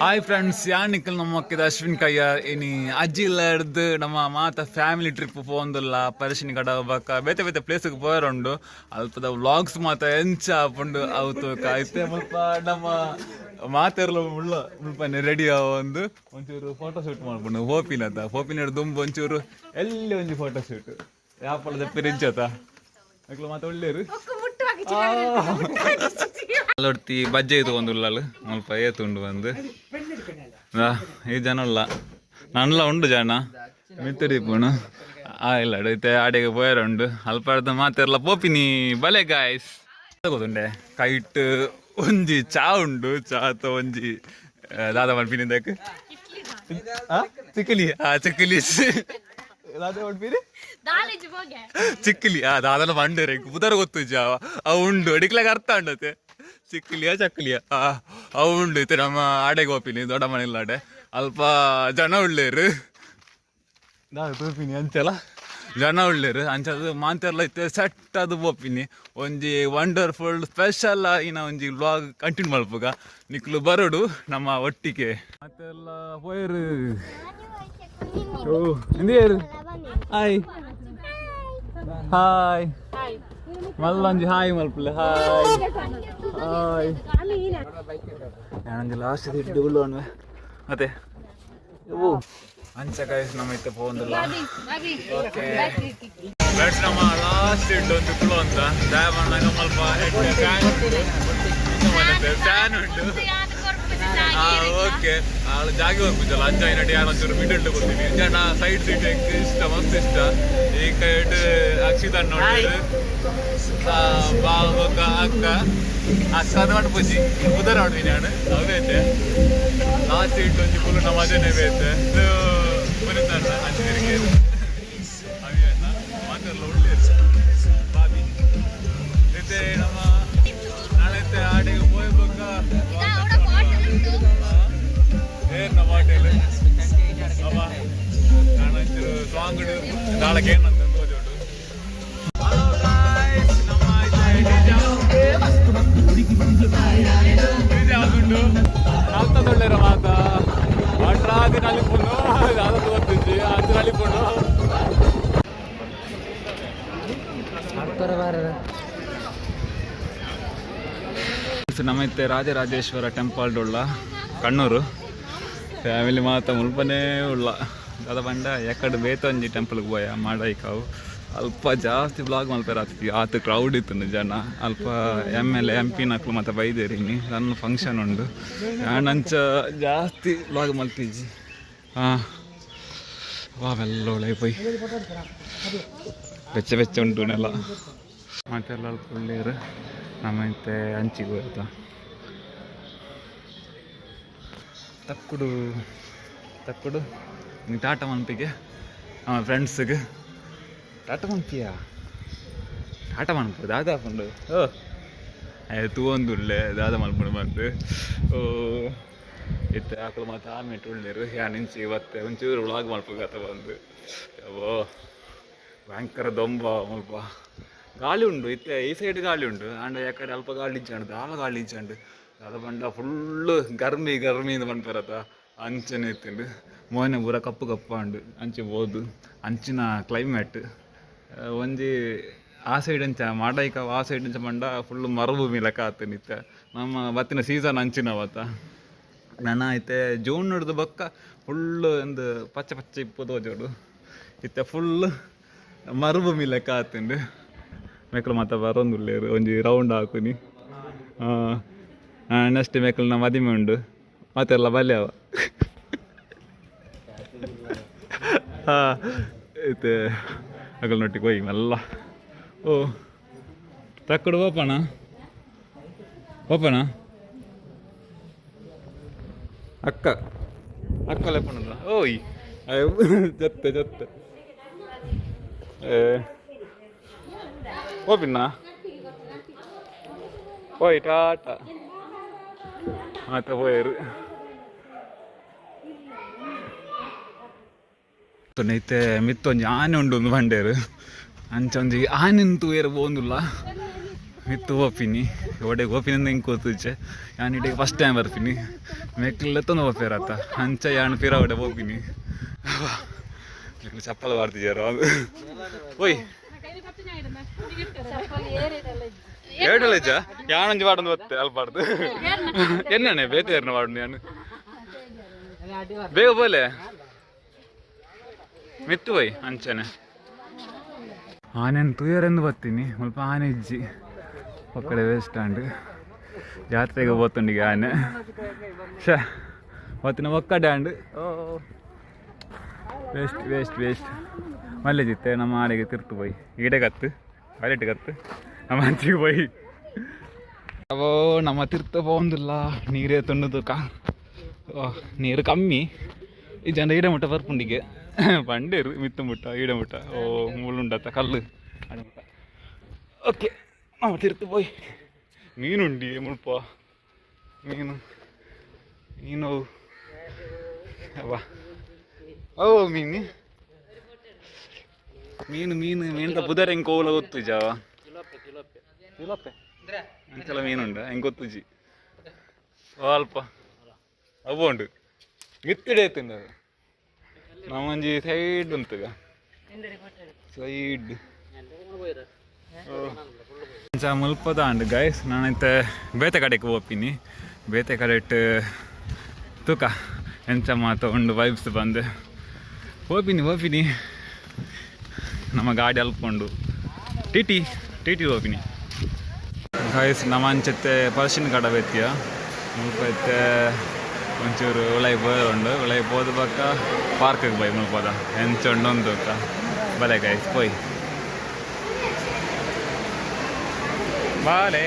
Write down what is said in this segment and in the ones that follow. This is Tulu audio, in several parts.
ಹಾಯ್ ಫ್ರೆಂಡ್ಸ್, ಯಾನಿಕಲ್ ನಮ್ಮ ಮಕ್ಕಿದ ಅಶ್ವಿನ್ ಕಯ್ಯ. ಇನಿ ಅಜ್ಜಿಲ್ಲರ್ದು ನಮ್ಮ ಮಾತ ಫ್ಯಾಮಿಲಿ ಟ್ರಿಪ್ ಪೋಂದುಲ್ಲ. ಪರಶಿನಿ ಕಡವ ಬಕ್ಕ ಬೇತೆ ಬೇತೆ ಪ್ಲೇಸ್ಗೆ ಪೋಯರುಂಡು. ಅಲ್ಪದ ವ್ಲಾಗ್ಸ್ ಮಾತ ಎಂಚ ಆಪುಂಡು ಅವು ತೂಕ. ಇತ್ತೆ ಮುಲ್ಪ ನಮ್ಮ ಮಾತೆರ್ಲ ಮುಳ್ಳ ಮುಲ್ಪನೆ ರೆಡಿ ಒಂದು ಒಂಚೂರು ಫೋಟೋ ಶೂಟ್ ಮಾಡ್ಕೊಂಡು ಹೋಪಿನದ ಹೋಪಿನ ದುಂಬು ಒಂಚೂರು ಎಲ್ಲಿ ಒಂಜಿ ಫೋಟೋ ಶೂಟ್ ಯಾಪಳದ ಪಿರಿಂಚತ ಅಕ್ಲು ಮಾತ ಒಳ್ಳೇರು. ಅಲ್ಲೊಡ್ತಿ ಬಜ್ಜೆ ಇದು ಒಂದು ಉಳ್ಳಲು ಮುಲ್ಪ ಏತುಂಡು ಬಂದು. ಈ ಜನ ಉಲ್ಲ, ನನ್ಲ ಉಂಡು ಜನ ಮಿತ್ತಡಿಪುಣು. ಆ ಇಲ್ಲ, ಇತ್ತೆ ಆಡೆಗೆ ಪೋಯರ ಉಂಡು. ಅಲ್ಪ ಅರ್ಧ ಮಾತೆರ್ಲ ಪೋಪಿನಿ. ಬಲೆ ಗಾಯ್ಸ್, ಗೊತ್ತುಂಡೆ, ಕೈಟ್ ಒಂಜಿ ಚಾ ಉಂಡು. ಚಾತ ಒಂಜಿ ದಾದ ಮನ್ಪಿನಿ? ಚಿಕ್ಕಲಿ. ಆ ಚಿಕ್ಕಲಿ ದಾದ ಮನ್ಪಿನಿ? ಚಿಕ್ಕಲಿ. ಆ ದಾದನ ಬಂಡರೆ ಪುದರ್ ಗೊತ್ತು ಜಾವ. ಅವು ಉಂಡು, ಅಡಿಕ್ಲಾಗ ಅರ್ಥ ಉಂಡತೆ. ಚಿಕ್ಕಲಿಯ ಚಕ್ಕಲಿಯ. ಆ ಅವು ಉಂಡು. ಇತ್ತೆ ನಮ್ಮ ಆಡೆಗೆ ಹೋಪಿನಿ, ದೊಡ್ಡ ಮನೆ ಆಡೆ. ಅಲ್ಪ ಜನ ಉಳ್ಳೇರು. ದಾದ ತೋಪಿನಿ ಅಂಚಲ ಜನ ಉಳ್ಳೇರು. ಅಂಚದ ಮಾಂತೆರ್ಲ ಇತ್ತೆ ಸೆಟ್ ಅದು ಪೋಪಿನಿ. ಒಂಜಿ ವಂಡರ್ಫುಲ್ ಸ್ಪೆಷಲ್ ಇನ್ನ ಒಂಜಿ ವ್ಲಾಗ್ ಕಂಟಿನ್ಯೂ ಮಲ್ಪುಗ. ನಿಕ್ಲು ಬರೋಡು ನಮ್ಮ ಒಟ್ಟಿಗೆ. ಮತ್ತೆಲ್ಲ ಪೋಯರು. ಓ ಇಂದಿಯರು, ಹಾಯ್ ಹಾಯ್. ಮಲ್ಲೊಂಜಿ ಹಾಯ್ ಮಲ್ಪುಲೆ. Hi hi. ഞാനൊഞ്ചಿ ಲಾಸ್ಟ್ ಇಟ್ಟು ಉಳ್ಳು ಮತ್ತೆ. ಓ ಅಂಚ ಗೈಸ್, ನಮ್ಮ ಇತ್ತೆ ಪೋಂದಿಲ್ಲ. ಓಕೆ ಫ್ರೆಂಡ್ಸ್, ನಮ್ಮ ಲಾಸ್ಟ್ ಇಟ್ಟು ಒಂದು ಕುಳು ಅಂತ ದಯಮಣ್ಣಗ ಮಲ್ಪ ಫ್ಯಾನ್ ಉಂಟು, ಫ್ಯಾನ್ ಉಂಟು. ಹಾ ಓಕೆ, ಆಳು ಜಾಗಿ ಹೋಗ್ಬಿದ್ದಲ್ಲ. ಅಂಚ ನಡಿ ಯಾರು ಒಂಚೂರು ಮಿಡಲ್ ಕೊಡ್ತೀನಿ. ಜನ ಸೈಡ್ ಸೀಟ್ ಇಷ್ಟ, ಮಸ್ತ್ ಇಷ್ಟ. ಈ ಕೈಟ್ ಅಕ್ಷಿತ ನೋಡಿದ್ರು, ಬಾಬಕ ಅಕ್ಕ ಅಕ್ಕ ಅದು ಮಡ್ಪುಜಿ ಪುದರ್ ಆಡ್ವಿ ನಾನು ಅವೇತೆ. ಲಾಸ್ಟ್ ಸೀಟ್ ಒಂಜಿ ಫುಲ್ ನಮ್ಮ ಮಜನೆ ಬೇತೆ. ಇದು ಪುನೀತ್ ಅಣ್ಣ, ಅಂಚಿನಿರಿಗೆ ಅವಿ ಅಣ್ಣ ಮಾತೆಲ್ಲ ಒಳ್ಳೆಯದು. ಬಾಬಿ ಇತ್ತೆ ನಮ್ಮ ನಾಳೆ ಆಡೆಗೆ ಪೋಯ್ಬೇಕ. ಏನ್ ನಮ್ಮ ಹೋಟೆಲ್ ಅವ ನಾನು ಒಂಚೂರು ಸಾಂಗ್ ನಾಳೆ ಏನಂತ ತೋಜೋಡು. ಹಲೋ ಗಾಯ್ಸ್, ನಮ್ಮ ಡಿಜೆ ಆಗುಂಡು. ನಲ್ತದೊಳ್ಳೆರ ಮಾತ ಅಟ್ರಾದಿ ನಲಿಪುಂಡು. ದಾದ ಗೊತ್ತಿಜ್ಜಿ ಅದು ನಲಿಪುಂಡು. ನಮ್ಮ ಇತ್ತೆ ರಾಜರಾಜೇಶ್ವರ ಟೆಂಪಲ್ ಉಳ್ಳ ಕಣ್ಣೂರು. ಫ್ಯಾಮಿಲಿ ಮಾತ ಮುಲ್ಪನೇ ಉಳ್ಳ. ದಾದ ಪಂಡ ಎಕಡೆ ಬೇತೊಂಜಿ ಟೆಂಪಲ್ಗೆ ಪೋಯ ಮಾಡೈಕಾವು. ಅಲ್ಪ ಜಾಸ್ತಿ ಬ್ಲಾಗ್ ಮಲ್ಪೆರ ಆತಿತ್ತು, ಆತ ಕ್ರೌಡ್ ಇತ್ತು ಜನ. ಅಲ್ಪ ಎಮ್ ಎಲ್ ಎ, ಎಂ ಪಿ ನಕ್ಲು ಮಾತ ಬೈದೇರಿ. ಇನಿ ನನ್ನ ಫಂಕ್ಷನ್ ಉಂಡು. ಅಂಚ ಜಾಸ್ತಿ ಬ್ಲಾಗ್ ಮಲ್ತಿಜ್ಜಿ. ಹಾಂ ವಾ ವೆಲ್ಲ ಒಳ್ಳೆ ಪೋಯ್ ಬೆಚ್ಚ ಬೆಚ್ಚ ಉಂಟು ನೆಲ ಮತ್ತೆಲ್ಲ. ಅಲ್ಪ ಒಳ್ಳೆಯರು. ನಮ್ಮ ಇತ್ತೆ ಅಂಚಿಗೆ ಹೋಯ್ತಾ. ತಕ್ಕುಡು ತಕ್ಕುಡು ನೀ ಟಾಟಾ ಮನ್ಪಿಗೆ ನಮ್ಮ ಫ್ರೆಂಡ್ಸ್ಗೆ ಟಾಟಾ ಮನ್ಪಿಯಾ? ಟಾಟಾ ಮನ್ಪು ದಾದಾ ಪಂಡು. ಓ ತೂವೊಂದುಲ್ಲೆ ದಾದ ಮಲ್ಪುಂಡು ಬಂದು. ಓ ಇತ್ತೆ ಆಕಳು ಮಾತ ಆಮೇಲೆ ಉಳ್ಳೇರು. ಯಾನ್ ಇಂಚಿ ಬತ್ತೆ, ಒಂಚೂರು ವ್ಲಾಗ್ ಮಲ್ಪುಗತ ಬಂದು. ಓ ಭಯಂಕರ ದೊಂಬ ಮುಲ್ಪ. ಗಾಳಿ ಉಂಡು ಇತ್ತೆ. ಈ ಸೈಡ್ ಗಾಳಿ ಉಂಡು. ಆಂಡ ಯಾಕಡೆ ಅಲ್ಪ ಗಾಳಿ ಇಜ್ಜಂಡು, ದಾಲ ಗಾಳಿ ಇಜ್ಜಂಡು. ದಾದ ಪಂಡ ಫುಲ್ಲು ಗರ್ಮಿ ಗರ್ಮಿ ಇಂದ ಪನ್ಪೆರತ, ಅಂಚನೆ ಇತ್ತುಂಡು. ಮೋನೆ ಪೂರ ಕಪ್ಪು ಕಪ್ಪು ಉಂಡು. ಅಂಚೆ ಬೋದು ಅಂಚಿನ ಕ್ಲೈಮೇಟ್ ಒಂಜಿ. ಆ ಸೈಡ್ ಅಂಚ ಮಾಡೈಕ, ಆ ಸೈಡ್ ಅಂಚ ಪಂಡ ಫುಲ್ ಮರುಭೂಮಿ ಲೆಕ್ಕ ಆತುಂಡು ಇತ್ತೆ. ನಮ್ಮ ಬತ್ತಿನ ಸೀಸನ್ ಅಂಚಿನವತ್ತ. ನನ ಇತ್ತೆ ಜೂನ್ ಹಿಡ್ದು ಬೊಕ್ಕ ಫುಲ್ಲು ಒಂದು ಪಚ್ಚೆ ಪಚ್ಚೆ ಇಪ್ಪು ತೋಜೋಡು. ಇತ್ತೆ ಫುಲ್ ಮರುಭೂಮಿ ಲೆಕ್ಕ ಆತುಂಡು. ಮೆಕ್ಲು ಮಾತ ಬರೋಂದುಲ್ಲೇರು. ಒಂಜಿ ರೌಂಡ್ ಹಾಕುನಿ. ನೆಕ್ಸ್ಟ್ ಮೆಕ್ಲು ನಮ್ಮ ಮದಿಮೆ ಉಂಡು. ಮತ್ತೆಲ್ಲ ಬಲ್ಯವ. ಹಾಂ ಇತ್ತೆ ಅಗಲ್ನೊಟ್ಟಿಗೆ ಹೋಯ್ ಮಲ್ಲ. ಓ ತಕ್ಕಡು ಓಪನ ಓಪನ. ಅಕ್ಕ ಅಕ್ಕ ಲೆಪ್ಪಣದ. ಓಯ್ ಜತ್ತೆ ಜತ್ತೆ. ಏ ಓಪಿನ್ನ ಓಯ್ ಟಾಟಾ. ಮಾತ ಪೋಯರು. ಇತ್ತೆ ಮಿತ್ತೊಂಜಿ ಆನೆ ಉಂಡು ಒಂದು ಬಂಡೇರು. ಅಂಚ ಒಂಜಿ ಆನೆನ್ ತೂಯೆರೆ ಪೋಂದುಲ್ಲ. ಮಿತ್ತು ಪೋಪಿನಿ ಒಡೆಗೆ ಪೋಪಿನಿ ಎಂಕ್ ಗೊತ್ತುಜ್ಜೆ. ಯಾನ್ ಇಡೆಗ್ ಫಸ್ಟ್ ಟೈಮ್ ಬರ್ಪಿನಿ. ಮೆಕ್ಲ್ ಲೆತ್ತೊಂದು ಪೋಪೆರತ್ತ, ಅಂಚ ಯಾನ್ ಪಿರ ಒಡೆ ಪೋಪಿನಿ. ಮೆಕ್ಲ್ ಚಪ್ಪಲ್ ಪಾಡ್ದಿಜೆರ್. ಓಯ್, ಏಟಲ ಇಜ್ಜ? ಯಾನೊಂಜಿ ಪಾಡೊಂದು ಬತ್ತೆ ಅಲ್ಪಾಡ್ದು. ಎನ್ನನೆ ಬೇತೆ ಏರ್ನ ಪಾಡುನು ಯಾನು. ಬೇಗ ಬೋಲೆ, ಮಿತ್ತು ಪೋಯ್ ಅಂಚನೆ. ಆನೆನ್ ತೂಯರೆಂದು ಬತ್ತೀನಿ, ಮುಲ್ಪ ಆನೆ ಇಜ್ಜಿ. ಒಕ್ಕಡೆ ವೇಸ್ಟ್ ಆಂಡ್. ಜಾತ್ರೆಗೆ ಪೋತುಂಡಿಗೆ ಆನೆ. ಶ ಬತ್ತಿನ ಒಕ್ಕಡೆ and. O, waste waste waste. ಮಲ್ಲೆ ಜಿತ್ತೆ ನಮ್ಮ ಆಡೆಗೆ ತಿರ್ತು ಪೋಯ್. ಈಡೆ ಕತ್ತು ಬಲೆಟ್ ಕತ್ತು ನಮ್ಮ ಅಂಚಿಗೆ ಪೋಯ್. ಅವೋ, ನಮ್ಮ ತಿರ್ತ ಪೋಂದಿಲ್ಲ. ನೀರೇ ತುಂಡು ತೂಕ. ನೀರು ಕಮ್ಮಿ. ಈ ಜನ ಈಡೆ ಮುಟ್ಟ ಬರ್ಪುಂಡಿಗೆ ಪಂಡೇರು. ಮಿತ್ತು ಮುಟ್ಟ, ಈಡೆ ಮುಟ್ಟ. ಓ, ಮುಳ್ಳುಂಡತ್ತ ಕಲ್ಲು ಆಡೆ ಮುಟ್ಟ. ಓಕೆ, ನಮ್ಮ ತಿರ್ತು ಪೋಯ್. ಮೀನುಂಡಿ ಮುಲ್ಪ. ಮೀನು ಮೀನು ಅವ. ಓ, ಮೀನು ಮೀನು ಮೀನು. ಮೀನ್ದ ಪುದರ್ ಎಂಕ್ ಓಲ ಗೊತ್ತುಜಾವ. ಅಂಚಲ ಮೀನುಂಡ, ಎಂಕ್ ಗೊತ್ತುಜಿ. ಅಲ್ಪ ಅವು ಉಂಡು. ಮಿತ್ತಿಡೆ ಐತುಂಡು ಅದು. ನಮ್ಮೊಂಜಿ ಸೈಡ್ ಉಂತುಗ ಸೈಡ್ ಅಂಚ ಮುಲ್ಪದ ಅಂಡ್ ಗೈಸ್. ನಾನೈತೆ ಬೇತೆ ಕಡೆಗೆ ಪೋಪಿನಿ. ಬೇತೆ ಕಡೆಟ್ ತೂಕ ಎಂಚ ಮಾತ ಉಂಡು ವೈಬ್ಸ್ ಬಂದು. ಪೋಪಿನಿ ಪೋಪಿನಿ. ನಮ್ಮ ಗಾಡಿ ಅಲ್ಪ ಉಂಡು. ಟಿ ಟಿ ಟಿ ಟಿ ಪೋಪಿನಿ ಗೈಸ್. ನಮ್ಮ ಅಂಚತ್ತೆ ಪರ್ಶಿನ ಕಡ ಬೆತ್ತಿಯ. ಮುಲ್ಪ ಇತ್ತೆ ಒಂಚೂರು ಉಳೈ ಪೋಯರೆ ಉಂಡು. ಉಳೈ ಪೋದು ಬೊಕ್ಕ ಪಾರ್ಕ್ಗೆ ಪೋಯ್. ಮುಲ್ಪದ ಎಂಚ ಉಂಡು ತೂಕ. ಬಲೆ ಗೈಸ್, ಪೋಯ್ ಬಾಲೆ.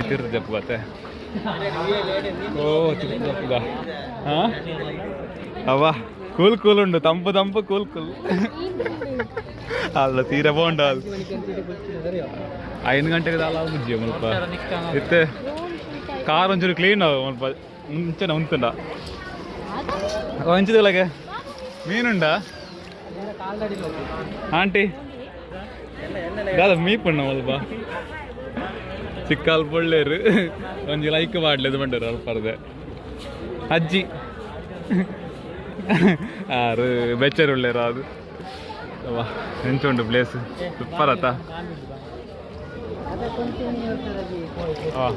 ತಿರ್ದು ಜಪ್ಪು ಗತ್ತೆ. ಓ, ತಿರ್ದು ಜಪ್ಪುಗ. ಹಾಂ, ಅವ್ವ ಕೂಲ್ ಕೂಲ್ ಉಂಡು. ತಂಪು ತಂಪು, ಕೂಲ್ ಕೂಲ್. ಅಲ್ಲ, ತೀರ ಬೋಂಡ. 5 ಗಂಟೆಗೆ ದಾಲ ಬುಜ್ಜಿ ಮುಲ್ಪ. ಇತ್ತೆ ಕಾರ್ ಒಂಚೂರು ಕ್ಲೀನ್ ಮುಲ್ಪ. ಮುಂಚೆನೆ ಉಂತುಂಡ ಒಂಚಿದೊಳಗೆ ಮೀನುಂಡ ಆಂಟಿ? ದಾದ ಮೀಪುಣ್ಣ ಮುಲ್ಪ ಚಿಕ್ಕಾಲ್ ಪೊಳ್ಳೇರು. ಒಂಜಿ ಲೈಕ್ ಮಾಡ್లేదు ಬಂಡರು ಅಲ್ಪರ್ದೆ. ಅಜ್ಜಿ ಆರು ಬೆಚ್ಚರು ಉಳ್ಳೇರು ಅದು. ಅವ್ವ, ಎಂಚ ಉಂಡು ಪ್ಲೇಸ್? ಸೂಪರ್ ಆತ. ಹಾಂ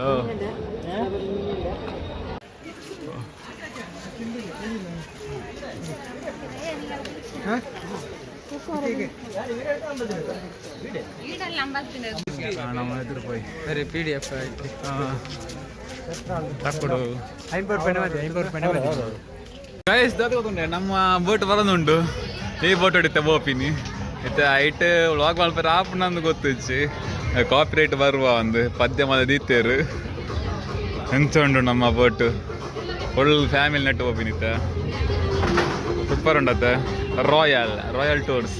ಓ. ನಮ್ಮ ಎದುರು ಪೋಯ್. ಸರಿ, ಪಿಡಿಎಫ್ ಆಯ್ತು. ತಕ್ಕುಡು. 50 ರೂಪಾಯಿ ಮಧ್ಯೆ, 50 ರೂಪಾಯಿ ಮಧ್ಯೆ. ಗೈಸ್, ದಾದ ಗೊತ್ತುಂಡೆ, ನಮ್ಮ ಬೋಟ್ ಬರೋದುಂಡು. ಈ ಬೋಟ್ ಹೊಡಿತೆ ಬೋಪಿನಿ. ಇತ್ತೆ ಐಟ್ ವ್ಲಾಗ್ ಮಲ್ಪೆರೆ ಆಪುಂಡಂದು ಗೊತ್ತಿಜ್ಜಿ. ಕಾಪಿ ರೈಟ್ ಬರುವ ಒಂದು ಪದ್ಯ ಮದ ದೀತೇರು. ಎಂಚ ಉಂಡು ನಮ್ಮ ಬೋಟ್? ಫುಲ್ ಫ್ಯಾಮಿಲಿ ನೆಟ್ಟು ಬೋಪಿನಿ ಇತ್ತೆ. ಸೂಪರ್ ಉಂಡತ್ತೆ. ರಾಯಲ್ ರಾಯಲ್ ಟೂರ್ಸ್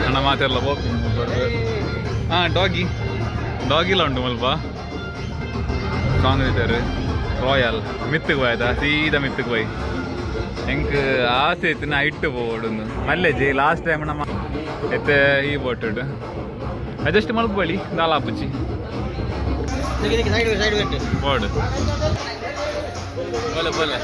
ಅಣ್ಣ ಮಾತೆಲ್ಲ ಬೋಪಿನಿ. ಹಾಂ, ಡಾಗಿ ಡಾಗಿಲ್ಲ ಉಂಟು ಮುಲ್ಪ. ಸಾಂಗ್ ದೀತೇರು. ರಾಯಲ್ ಮಿತ್ತಿಗೆ ಹೋಯ್ತಾ, ಸೀದಾ ಮಿತ್ತಿಗೆ ಹೋಯ್. ಎಂಕ್ ಆಸೆ ಇತ್ತು ನಾ ಇಟ್ಟು ಪೋವೊಡುಂದು. ಮಲ್ಲೆಜಿ ಲಾಸ್ಟ್ ಟೈಮ್ ನಮ್ಮ ಇತ್ತೆ ಈ ಬೋಟ್ ಅಡ್ಜಸ್ಟ್ ಮಲ್ಪೊಳಿ ದಾಲ ಆಪುಜಿ. ಬೋರ್ಡ್ ಬೋಲೆ ಬೋಲೆ.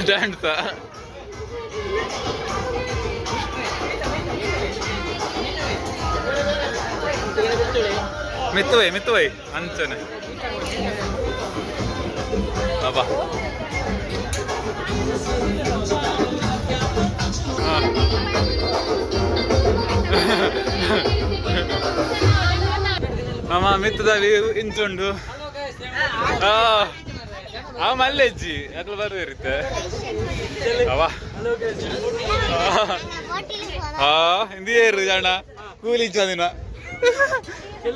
ಡ್ಯಾನ್ಸ್ ಮಿತ್ತುವೈ ಮಿತ್ತುವೈ ಅಂಚನೆ. ಅಬ್ಬಾ. ಮಾಮ, ಮಿತ್ತದ ಇಂಚುಂಡು. ಆ ಮಲ್ಲೆಜ್ಜಿ ಅಕ್ಲು ಬರ್ದಿರುತ್ತೆ ಅವ. ಆ ಇಂದಿಯೇರು ಜನ ಕೂಲಿ ದಿನ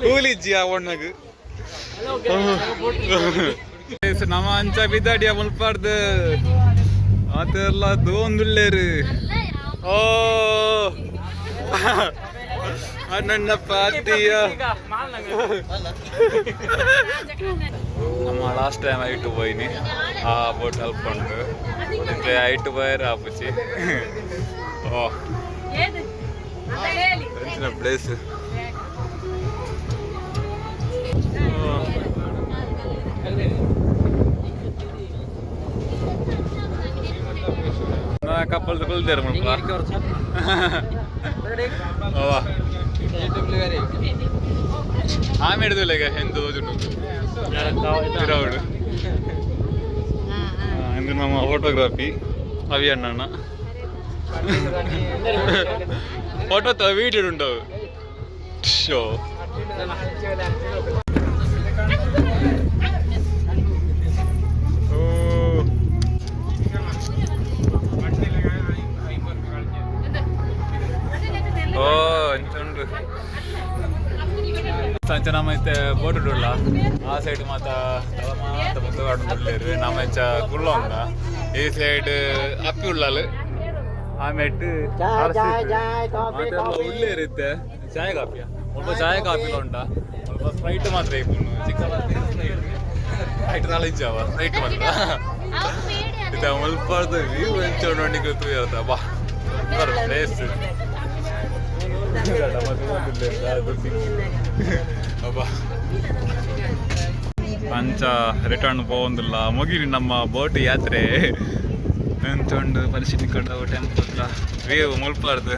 ಕೂಲಿಜ್ಜಿ ಆ ಒಣ್ಣಗ್. ನಮ್ಮ ಅಂಚ ಬಿದ್ದಾಡಿಯ ಮುಲ್ಪಾರ್ದು. ಆತೆರ್ಲ ದೋಂದುಲ್ಲೇರು. ಓ, ನನ್ನ ಪಾತಿಯ. ನಮ್ಮ ಲಾಸ್ಟ್ ಟೈಮ್ ಐಟು ಪೋಯಿನಿ, ಆ ಬೋಟ್ ಅಲ್ಪಂಡು. ಇತ್ತೆ ಐಟು ಪೋಯರ್ ಆಪುಜಿ. ಓ, ಎಂಚಿನ ಪ್ಲೇಸ್! ಕಪ್ಪಲ್ ಕುಲ್ದೇರು ಮುಲ್ಪ. ಓವಾ, ಆಮೇಲೆ ಎಂತ ತೋಜುಂಡು ತಿರವುಡು. ಇಂದು ನಮ್ಮ ಫೋಟೋಗ್ರಫಿ ಅವಿ ಅಣ್ಣಣ್ಣ. ಫೋಟೋ ವೀಡಿಯೋ ಉಂಟವು ಶೋ. ಓ ಓ, ಎಂಚ ಉಂಡು ಅಂಚ. ನಮ್ಮ ಇತ್ತೆ ಬೋಟ್ ಉಳ್ಳ, ಆ ಸೈಡ್ ಮಾತ ಮಾತ ಮುತ್ತುಗಾಡುಲ್ಲೇರು. ನಮ್ಮ ಇಂಚ ಕುಲ್ಲೊಂದ. ಈ ಸೈಡ್ ಅಪ್ಪಿ ಉಳ್ಳಾಲು, ಆಮೇಟ್ ಉಳ್ಳೇರು. ಇತ್ತೆ ಚಾಯ್ ಕಾಪಿಯ ಒಲ್ಪ, ಚಾಯ್ ಕಾಪಿಲ ಉಂಟ. ಸ್ವಲ್ಪ ಸ್ಪ್ರೈಟ್ ಮಾತ್ರ ಇಪ್ಪುಂಡು. ಚಿಕ್ಕ ಸ್ಪ್ರೈಟ್ ನಾಳೆ ಇಜ್ಜಾವ, ಸ್ಪ್ರೈಟ್ ಮಾತ್ರ. ಇತ್ತೆ ಮುಲ್ಪರ್ದು ವ್ಯೂ ಎಂಚ ಉಂಡು ನಿಕ್ಲು ತೂಯರ್ತ ಬಾ. Super place. ಅಬ್ಬಾ, ಅಂಚ ರಿಟರ್ನ್ ಪೋವೊಂದುಲ್ಲ. ಮುಗಿಲಿ ನಮ್ಮ ಬೋಟ್ ಯಾತ್ರೆ. ಎಂಚುಂಡು ಪರಿಸ್ಥಿತಿ ಕಡವು ಟೆಂಪಲ್ ವ್ಯೂ ಮುಲ್ಪಾರ್ದು.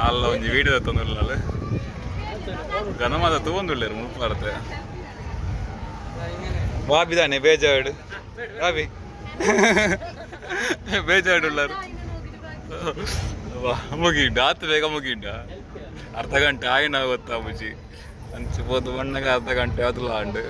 ಅಲ್ಲ, ಒಂಜಿ ವೀಡಿಯೋ ತಂದುಲ್ಲ. ಜನ ಮಾತ ತೂವೊಂದುಲ್ಲೆರ್ ಮುಲ್ಪಾರ್ದು. ಬಾಬಿದಾನೆ ಬೇಜಾರ್ಡ್, ಬಾಬಿ ಬೇಜಾರ್ಡ್ ಉಳ್ಳಾರು. ಮುಗಿಂಡ ಆತು, ಬೇಗ ಮುಗಿಂಡ. ಅರ್ಧ ಗಂಟೆ ಆಯ್ನ ಗೊತ್ತಾ ಬುಜಿ. ಅಂಚ ಪೋದು ಬಣ್ಣಗ ಅರ್ಧ ಗಂಟೆ ಆದುಲ ಆಂಡ್.